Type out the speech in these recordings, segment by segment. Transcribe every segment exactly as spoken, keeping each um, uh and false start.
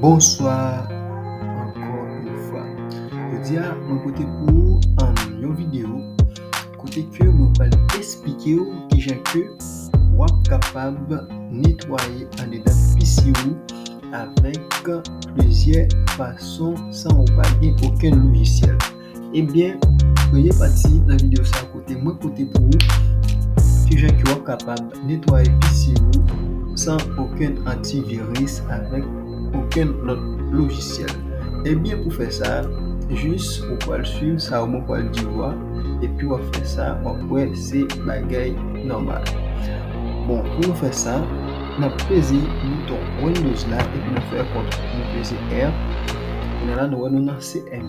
Bonswa ankò yon fwa. Jodi a, mwen pote pou ou, um, yon videyo kote ke mwen pral esplike w kijan ke w ap kapab netwaye andedan P C ou avèk plizyè fason san ou pa gen okenn lojisyèl. Ebyen, premye pati nan videyo sa a kote mwen pote pou ou kijan ke w ap kapab netwaye P C ou san okenn antiviris avèk okenn lòt lojisyèl. Ebyen, pou fè sa, jis ou pral swiv sa ou mwen pral di ou a, epi w ap fè sa, w ap wè se bagay nòmal. Bon, pou nou fè sa, n ap peze bouton Windows la, epi nou fè kontwòl. Nou peze R. Kounye a la, nou wè nou nan C M D.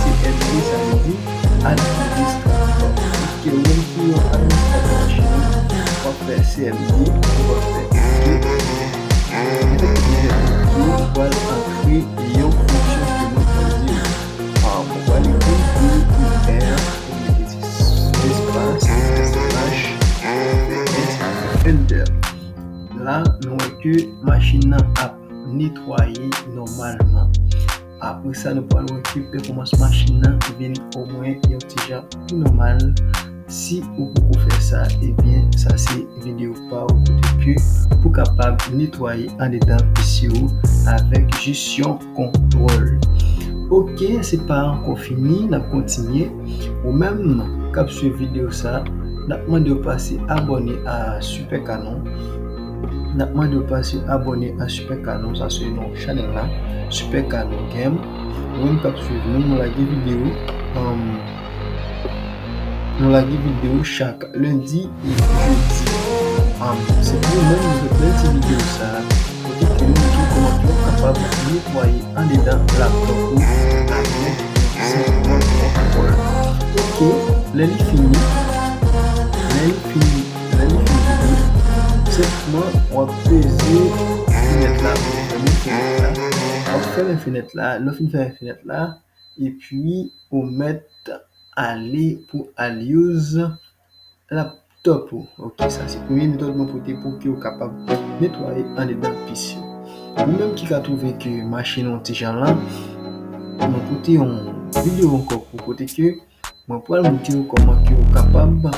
C M D, sa vle di administratè. Paske ou menm ki yon administratè machin, w ap fè C M D, ou ap fè OK. Efektivman, OK, ou pral antre yon fonksyon ke mwen pral di ou. Ah, mwen pral ekri D E R, ou mete ti espas, slash, enter. La, nou wè ke machin nan ap netwaye nòmalman. Apre sa, nou pral wè ke pèfòmans machin nan vin omwen yon ti jan pi nòmal. Si ou poko fè sa, ebyen, sa se videyo pa w kote ke pou kapab netwaye andedan P C ou avèk jis yon kontwòl. Ok, se pa ankò fini, n ap kontinye. Ou menm k ap swiv videyo sa, n ap mande w pase abòne a Super Canon. N ap mande w pase abòne a Super Canon, sa se non chanèl la, Super Canon Game. Ou menm k ap swiv nou, nou lage videyo, um, nou lage videyo chak lendi e jedi. Um, se pou ou menm nou fè bèl ti videyo sa a, kote ke nou montre w kòman ke w kapab netwaye andedan laptop ou avèk senpman yon kontwòl. Ok, lè li fini, lè li fini, lè li fini, senpman w ap peze fenèt la, w ap fèmen fenèt la, w ap fèmen fenèt la, lè w fin fèmen fenèt la, epi ou mèt ale pou al use laptop ou. Ok, sa se premye metòd mwen pote pou ke w kapab netwaye andedan P C ou. Ou menm ki ka twouve ke machin ou ti jan lan, mwen pote yon videyo ankò pou kote ke mwen pral montre w kòman ke w kapab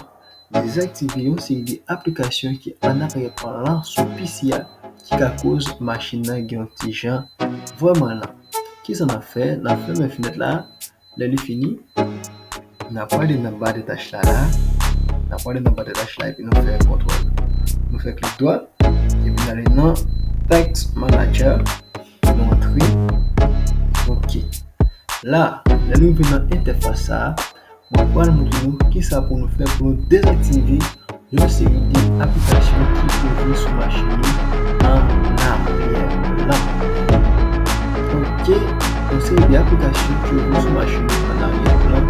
dezaktive yon seri de aplikasyon ki an aryè plan lan sou P C a ki ka koz machin nan gen yon ti jan vrèman lan. Kisa n ap fè? N ap fèmen fenèt la. Lè li fini, n ap prale nan ba de tach la la. N ap prale nan ba de tach la epi nou fè kontwòl. Nou fè klik dwat epi n ale nan Task Manager. Nou antre. Ok. La, lè nou rive nan entèfas sa a, mwen pral montre nou kisa pou nou fè pou nou dezaktive yon seri de aplikasyon ki ouvri sou machin nou an aryè plan. Ok, yon seri de aplikasyon ki ouvri sou machin nou an aryè plan.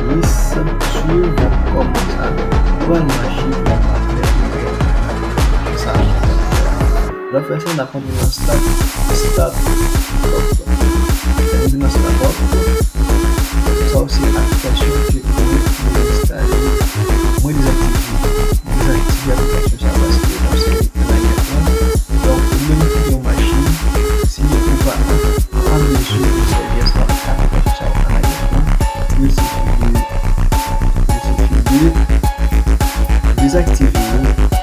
Wi, swiv kòman sa pral mache pou nou pa fè erè sa. Lè w fè sa, n ap antre nan Start, Start Up. Lè nou vin nan Start Up, sa yo se aplikasyon ke mwen enstale, mwen dezaktive, dezaktive aplikasyon sa a paske yo konsidere ann aryè plan. Donk, ou menm ki gen yon machin, si ou pa an mezi de sèvi avèk aplikasyon sa yo ann aryè plan, ou risifye de, ou risifye de dezaktive yo, epi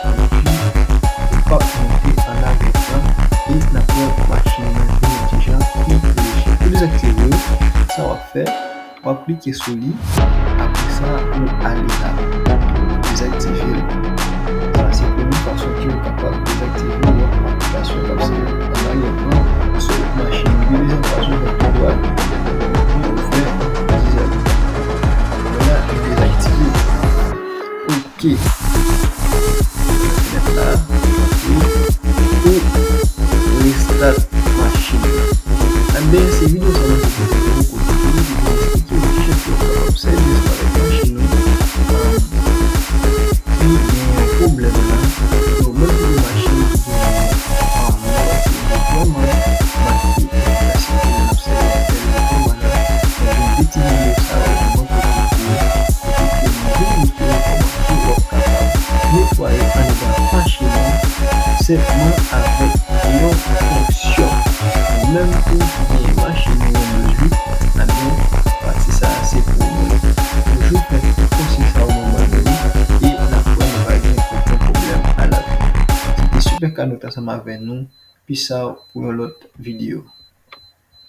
ou p ap monte ann aryè plan, e n ap wè machin nan vin yon ti jan pi lejè. Pou dezaktive yo, sa w ap fè, w ap klike sou li, apre sa, ou ale la, dezaktive l. Sa se premye fason ke w kapab dezaktive yon aplikasyon k ap sèvi ann aryè plan sou machin. Gen dezyèm fason, fè klik dwat, epi ou fè dezaktive. Vwala, li dezaktive. Ok. Fenèt la, ok. Pou restart machin nan. Anben, se videyo sa mwen te pote pou ou kote ke mwen te esplike ou kijan ke w kapab sèvi ansanm avèk machin ou, um, ki gen yon pwoblèm la. Donk, menm ki gen machin ki gen, um, yon pwoblèm, machin ki gen yon pwoblèm, Ebyen, de ti videyo sa yo, mwen pote pou ou, kote ke mwen vin montre w kòman ke w ap kapab netwaye andedan machin ou senpman avèk yon fonksyon. Menm pou gen machin ou yon blouz wi, ebyen pati sa a se pou ou menm. Toujou fè kòmsi sa ou menm ou li, e n ap wè nou pa gen okenn pwoblèm a lavi. Se te Super K nou t ansanm avè nou. Peace out pou yon lòt videyo.